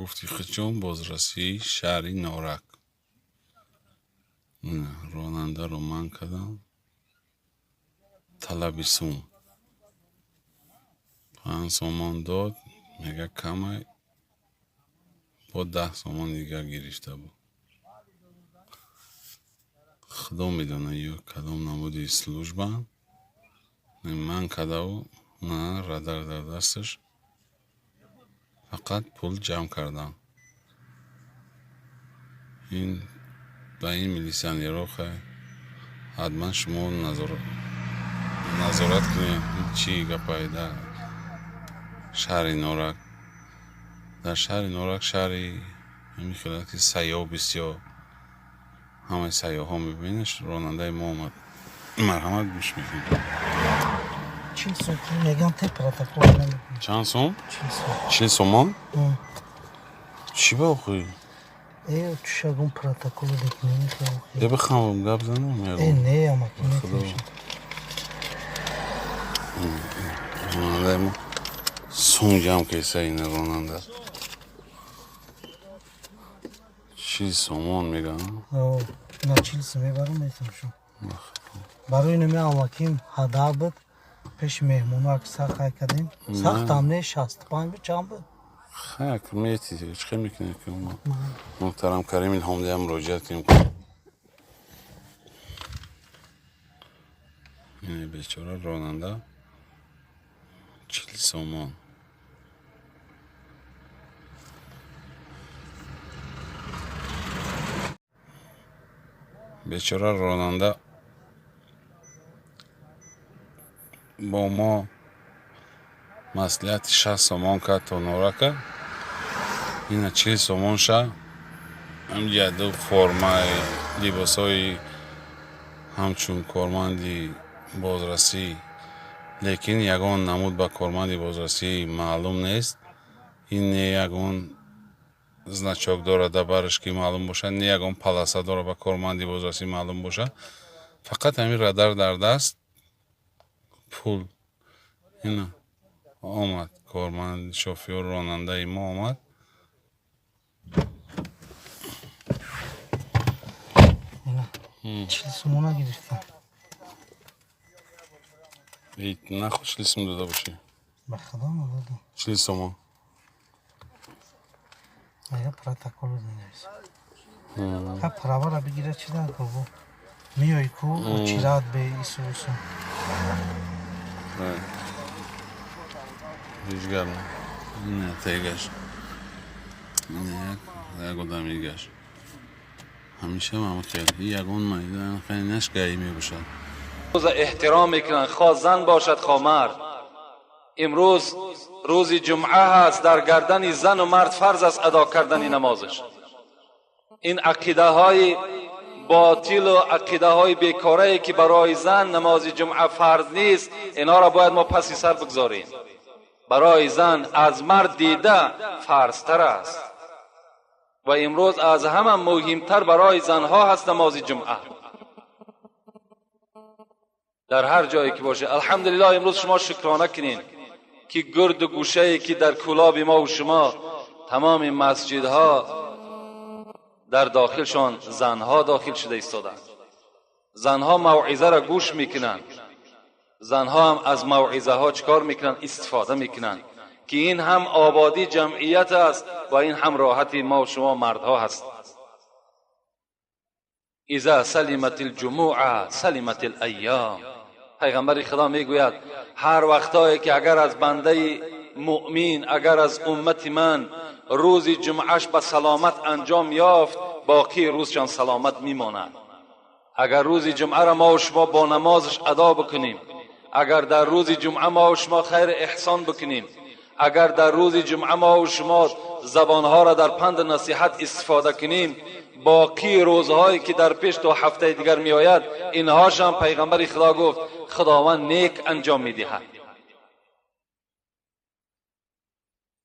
Гуфти худшон бозрасии шаҳри Норак. Ронандаро манъ кардам. Талаби сум. 5 сомон дод, мега камай, бо 10 сомон дигар гирифта буд. Худо медонад, ё кадом намуди службаанд. Манъ кардаву на радар дар дасташ, фақат пул ҷамъ кардам. Ин ба ин милитсионерҳо хай ҳатман шумо назорат кунед, ин чӣ гапае дар шаҳри Норак. Дар шаҳри Норак шаҳри ҳамин хелат ки сайёҳ бисёр, ҳамаи сайёҳҳо мебинаш. Ронандаи мо омад, марҳамат, гӯш мекунем. 40 сом пул мегам, те протокол намекунӣ. Чанд сом? 40 сом. 40 сомон? Чӣ ба охи? Э, чушагон протокол декунӣ мехоҳам. Е, бихам гап занам. Э, не, амаки. Худо. Ронандаи мо сум ҷамъ кеса. Ина ронанда 40 сомон мегам. На, 40 сом мебарам, метам шум. Барои нами амаким ҳада буд, пеши меҳмоно ак сахт хай кардем. Сахтам не, 65 буд, чанд буд? Хак мети, чӣ мекунед ки мо муҳтарам Карим Илҳомдиам муроҷиат кунем. Ин бечора ронанда 40 сомон. Бечора ронанда бо мо маслиҳати 60 сомон кард то Норака, ина 40 сомон ша. Ҳамҷаду формаи либосҳои ҳамчун корманди бозрасӣ, лекин ягон намуд ба корманди бозрасӣ маълум нест. Ин не ягон значок дорад дар бараш, ки маълум бошад, не ягон полоса дорад, ба корманди бозрасӣ маълум бошад. Фақат ҳамин радар дар даст, пул. Ина омад корманд, шофёр, ронандаи мо омад. 40 сомона гирифтам. Наход 40 сом дода бошӣ. Ба худо надодам. 40 сомон. Мега протокол менависам. Ха, правара бигира, чӣ дар бобо? Миёй ку очират бе ису усу. Ҳеҷ гап не, тегаш як одами дигаш ҳамеша ҳама хел ягон майдан хеле нашгаӣ мебошад. Эҳтиром мекунанд, хоҳ зан бошад, хоҳ мард. Имрӯз рӯзи ҷумъа ҳаст, дар гардани зану мард фарз аст адо кардани намозаш. Ин ақидаҳои ботилу ақидаҳои бекорае, ки барои зан намози ҷумъа фарз нест, инҳоро бояд мо паси сар бигзорем. Барои зан аз мард дида фарзтар аст ва имрӯз аз ҳама муҳимтар барои занҳо ҳаст намози ҷумъа дар ҳар ҷое ки боше. Алҳамдулиллоҳ, имрӯз шумо шукрона кунед, ки гирду гӯшае ки дар кӯлоби мо ва шумо тамоми масҷидҳо дар дохилшон занҳо дохил шуда истоданд. Занҳо мавъизаро гӯш мекунанд, занҳо ҳам аз мавъизаҳо чӣ кор мекунанд? Истифода мекунанд, ки ин ҳам ободии ҷамъият аст ва ин ҳам роҳати мо ва шумо мардҳо ҳаст. Иза салимат алҷумуа салимат алайём. Пайғамбари Худо мегӯяд, ҳар вақтое ки агар аз бандаи муъмин, агар аз уммати ман рӯзи ҷумъаш ба саломат анҷом ёфт, боқии рӯзшон саломат мемонад. Агар рӯзи ҷумъаро мо шумо бо намозаш адо бикунем, агар дар рӯзи ҷумъа мо шумо хайр эҳсон бикунем, агар дар рӯзи ҷумъа мо шумо забонҳоро дар панду насиҳат истифода кунем, боқии рӯзҳое ки дар пеш то ҳафтаи дигар меояд, инҳошам пайғамбари Худо гуфт, Худованд нек анҷом медиҳад.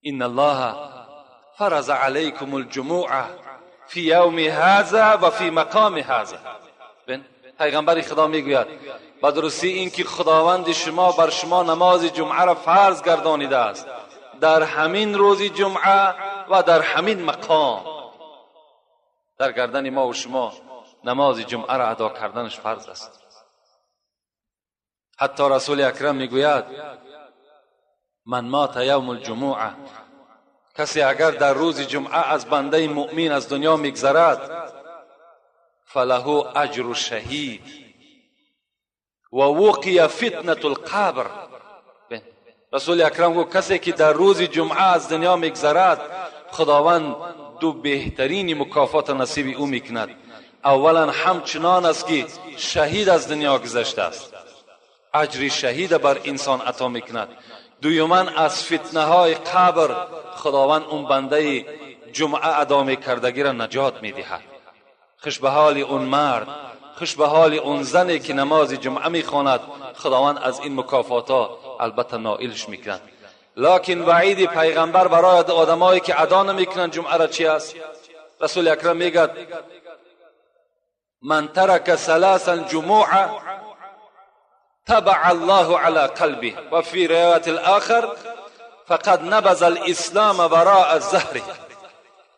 Ин аллоҳа фараза алайкум алҷумуа фи явми ҳаза ва фи мақоми ҳаза. Пайғамбари Худо мегӯяд, ба дурустӣ ин ки Худованди шумо бар шумо намози ҷумъаро фарз гардонидааст дар ҳамин рӯзи ҷумъа و در همین مقام در گردن ما و شما نماز جمعه را ادا کردنش فرض است. حتی رسول اکرم میگوید من مات یوم الجمعه، کسی اگر در روز جمعه از بنده مؤمن از دنیا میگذرد فله اجر شهید و وقی فتنة القبر. رسول اکرم گفت کسی که در روز جمعه از دنیا میگذرد خداوند دو بهترین مکافات نصیب او میکند. اولا همچنان است که شهید از دنیا گذشته است، اجر شهید بر انسان عطا میکند. دوما از فتنه های قبر خداوند اون بنده جمعه ادا میکردگی را نجات میدهد. خوش به حال اون مرد، خوش به حال اون زنی که نماز جمعه میخواند، خداوند از این مکافات ها البته نائلش میکند. لکن وعید پیغمبر برای آدمایی که ادا نمیکنند جمعه را چی است؟ رسول اکرم میگد من ترک ثلاثا جمعه تبع الله على قلبه و فی روایت الاخر فقد نبذ الاسلام وراء الظهر.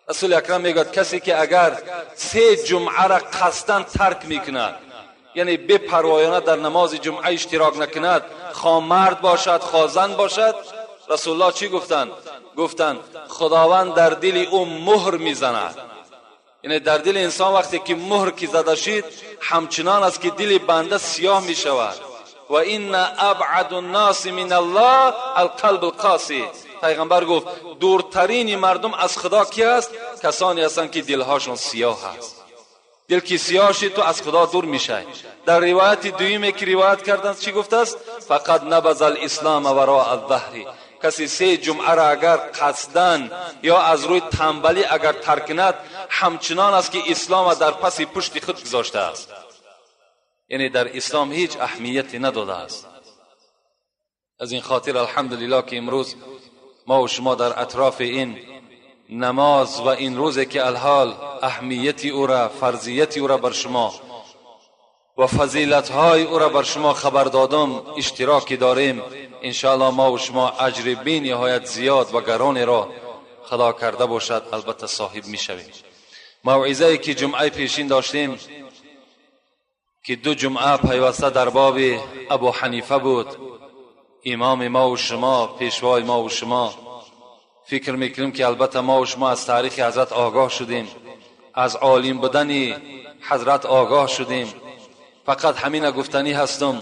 رسول اکرم میگوید کسی که اگر سه جمعه را قصدا ترک میکند، یعنی بپروایانه در نماز جمعه اشتراک نکند، خواه مرد باشد خواه زن باشد، رسول الله چی گفتند؟ گفتند خداوند در دل او مهر میزند. یعنی در دل انسان وقتی که مهر که زده شد همچنان است که دل بنده سیاه میشود. و این ابعد الناس من الله القلب القاسی. پیغمبر گفت دورترین مردم از خدا کی است؟ کسانی هستند که دلهاشون سیاه است. دل که سیاه شد تو از خدا دور میشی. در روایت دویمی که روایت کردند چی گفته است؟ فقط نبذ الاسلام وراء الظهر. کسی سه جمعه را اگر قصدن یا از روی تنبلی اگر ترک کند همچنان است که اسلام در پس پشت خود گذاشته است. یعنی در اسلام هیچ اهمیتی نداده است. از این خاطر الحمدلله که امروز ما و شما در اطراف این نماز و این روزی که الحال اهمیتی او را، فرضیتی او را بر شما و فضیلت های او را بر شما خبر دادم اشتراکی داریم. انشاءالله ما و شما اجر بی نهایت زیاد و گران را خدا کرده باشد البته صاحب می شویم. موعظه که جمعه پیشین داشتیم که دو جمعه پیوسته در باب ابو حنیفه بود، امام ما و شما، پیشوای ما و شما. فکر میکنیم که البته ما و شما از تاریخ حضرت آگاه شدیم، از عالم بودن حضرت آگاه شدیم. فقط همین گفتنی هستم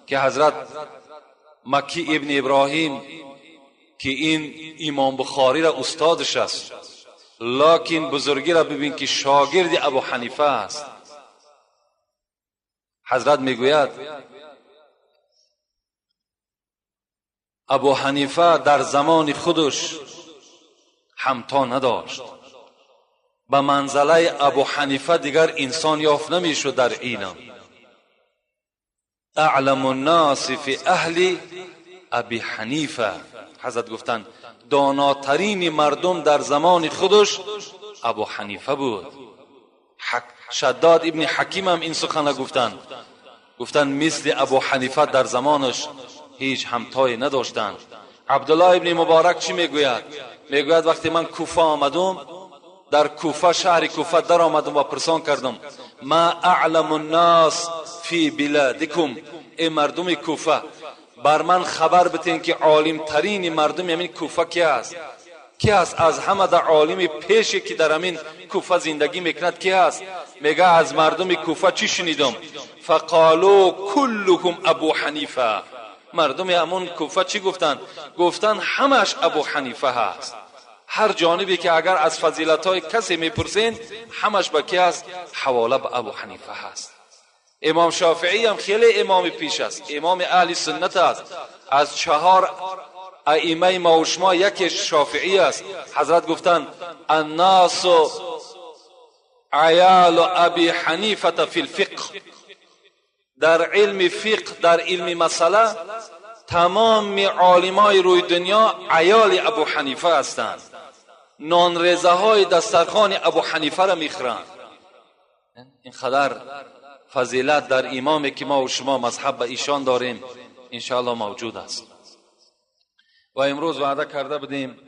که حضرت مکی ابن ابراهیم که این امام بخاری را استادش است، لکن بزرگی را ببین که شاگرد ابو حنیفه است. حضرت میگوید ابو حنیفه در زمان خودش همتا نداشت، به منزله ابو حنیفه دیگر انسان یافت نمیشد در علم. اعلم الناس فی اهل ابی حنیفه. حضرت گفتند داناترین مردم در زمان خودش ابو حنیفه بود. شداد ابن حکیم هم این سخن گفتند، گفتند مثل ابو حنیفه در زمانش هیچ همتایی نداشتند. عبدالله ابن مبارک چی میگوید؟ میگوید وقتی من کوفه آمدم، در کوفه، شهر کوفه در آمدم و پرسان کردم ما اعلم الناس فی بلادکم، ای مردم کوفه بر من خبر بتین که عالم ترین مردم همین کوفه کی است؟ کی است از همه در عالم پیشی که در همین کوفه زندگی میکند کی است؟ میگه از مردم کوفه چی شنیدم؟ فقالو کلهم ابو حنیفه. مردم همون کوفه چی گفتند؟ گفتند همش ابو حنیفه هست. هر جانبی که اگر از فضیلت های کسی میپرسین همش به کی است؟ حواله به ابو حنیفه هست. امام شافعی هم خیلی امام پیش است، امام اهل سنت است. از چهار ائمه ما و شما یکی شافعی است. حضرت گفتند الناس عیال ابی حنیفه فی الفقه. در علم فقه، در علم مسئله تمام عالمای روی دنیا عیال ابو حنیفه هستند. نان ریزه های دسترخوان ابو حنیفه را میخورند. این قدر فضیلت در امامی که ما و شما مذهب به ایشان داریم انشاءالله موجود است. و امروز وعده کرده بودیم